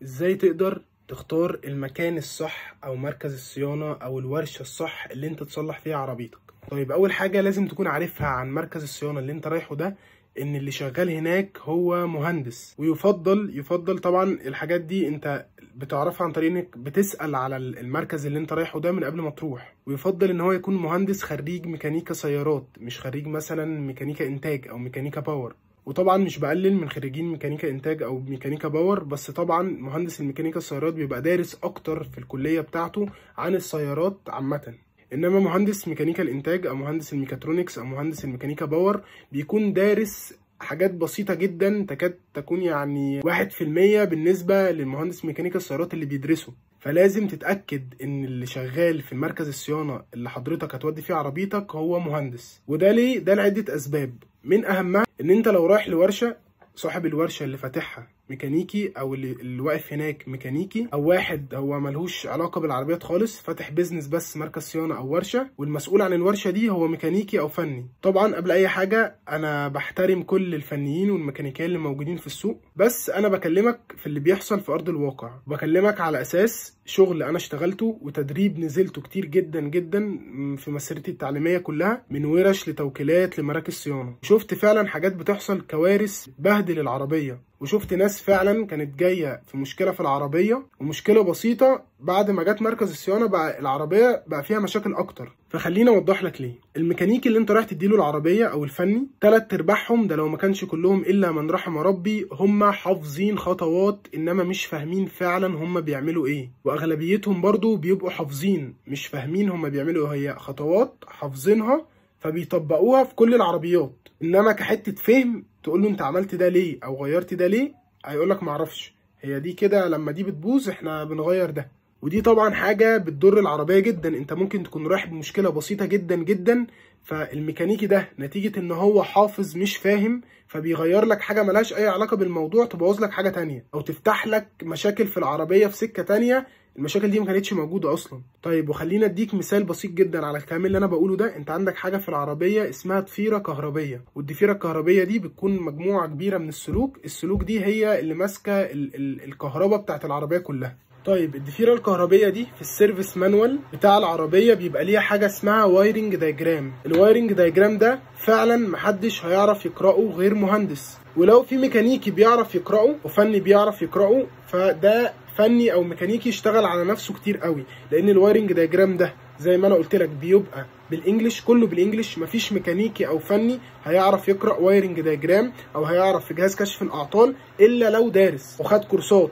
ازاي تقدر تختار المكان الصح او مركز الصيانة او الورشة الصح اللي انت تصلح فيها عربيتك؟ طيب، اول حاجة لازم تكون عارفها عن مركز الصيانة اللي انت رايحة ده ان اللي شغال هناك هو مهندس، ويفضل طبعا الحاجات دي انت بتعرفها عن طريق انك بتسأل على المركز اللي انت رايحة ده من قبل ما تروح. ويفضل ان هو يكون مهندس خريج ميكانيكا سيارات، مش خريج مثلا ميكانيكا انتاج او ميكانيكا power. وطبعا مش بقلل من خريجين ميكانيكا انتاج او ميكانيكا power، بس طبعا مهندس الميكانيكا السيارات بيبقى دارس اكتر في الكلية بتاعته عن السيارات عامة، انما مهندس ميكانيكا الانتاج او مهندس الميكاترونكس او مهندس الميكانيكا power بيكون دارس حاجات بسيطة جدا تكاد تكون يعني 1% بالنسبة للمهندس ميكانيكا السيارات اللي بيدرسه. فلازم تتأكد ان اللي شغال في مركز الصيانة اللي حضرتك هتودي فيه عربيتك هو مهندس. وده ليه؟ ده لعدة اسباب، من اهمها ان انت لو رايح لورشة، صاحب الورشة اللي فاتحها ميكانيكي او اللي واقف هناك ميكانيكي، او واحد هو ملهوش علاقة بالعربيات خالص، فاتح business بس مركز صيانة او ورشه، والمسؤول عن الورشة دي هو ميكانيكي او فني. طبعا قبل اي حاجة انا بحترم كل الفنيين والميكانيكيين اللي موجودين في السوق، بس انا بكلمك في اللي بيحصل في ارض الواقع، بكلمك على اساس شغل انا اشتغلته وتدريب نزلته كتير جدا جدا في مسيرتي التعليمية كلها، من ورش لتوكيلات لمراكز صيانة. شفت فعلا حاجات بتحصل، كوارث بهدل العربية، وشفت ناس فعلا كانت جاية في مشكلة في العربية، ومشكلة بسيطة بعد ما جت مركز الصيانة بقى العربية بقى فيها مشاكل اكتر. فخليني اوضح لك ليه. الميكانيكي اللي انت رايح تديله العربية او الفني، 3 ارباعهم ده لو ما كانش كلهم الا من رحم ربي، هم حافظين خطوات انما مش فاهمين فعلا هم بيعملوا ايه، واغلبيتهم برضو بيبقوا حافظين مش فاهمين هم بيعملوا ايه. هي خطوات حافظينها فبيطبقوها في كل العربيات، انما كحته فهم تقول له انت عملت ده ليه او غيرت ده ليه، هيقول لك معرفش، هي دي كده، لما دي بتبوظ احنا بنغير ده. ودي طبعا حاجة بتضر العربية جدا. انت ممكن تكون رايح بمشكلة بسيطة جدا جدا، فالميكانيكي ده نتيجة ان هو حافظ مش فاهم فبيغير لك حاجة ملهاش اي علاقة بالموضوع، تبوظ لك حاجة تانية او تفتح لك مشاكل في العربية في سكة تانية المشاكل دي ما كانتش موجودة اصلا. طيب، وخلينا اديك مثال بسيط جدا على الكلام اللي انا بقوله ده. انت عندك حاجة في العربية اسمها ضفيرة كهربيه، والضفيره الكهربيه دي بتكون مجموعة كبيرة من السلوك، السلوك دي هي اللي ماسكه الكهرباء بتاعت العربية كلها. طيب، الضفيره الكهربيه دي في ال service manual بتاع العربية بيبقى ليها حاجة اسمها wiring diagram. ال wiring diagram ده فعلا محدش هيعرف يقراه غير مهندس، ولو في ميكانيكي بيعرف يقراه وفني بيعرف يقراه فده فني او ميكانيكي اشتغل على نفسه كتير قوي، لان ال wiring diagram ده زي ما انا قلت لك بيبقى بال English، كله بال English، مفيش ميكانيكي او فني هيعرف يقرا wiring diagram او هيعرف في جهاز كشف الاعطال الا لو دارس وخد كورسات.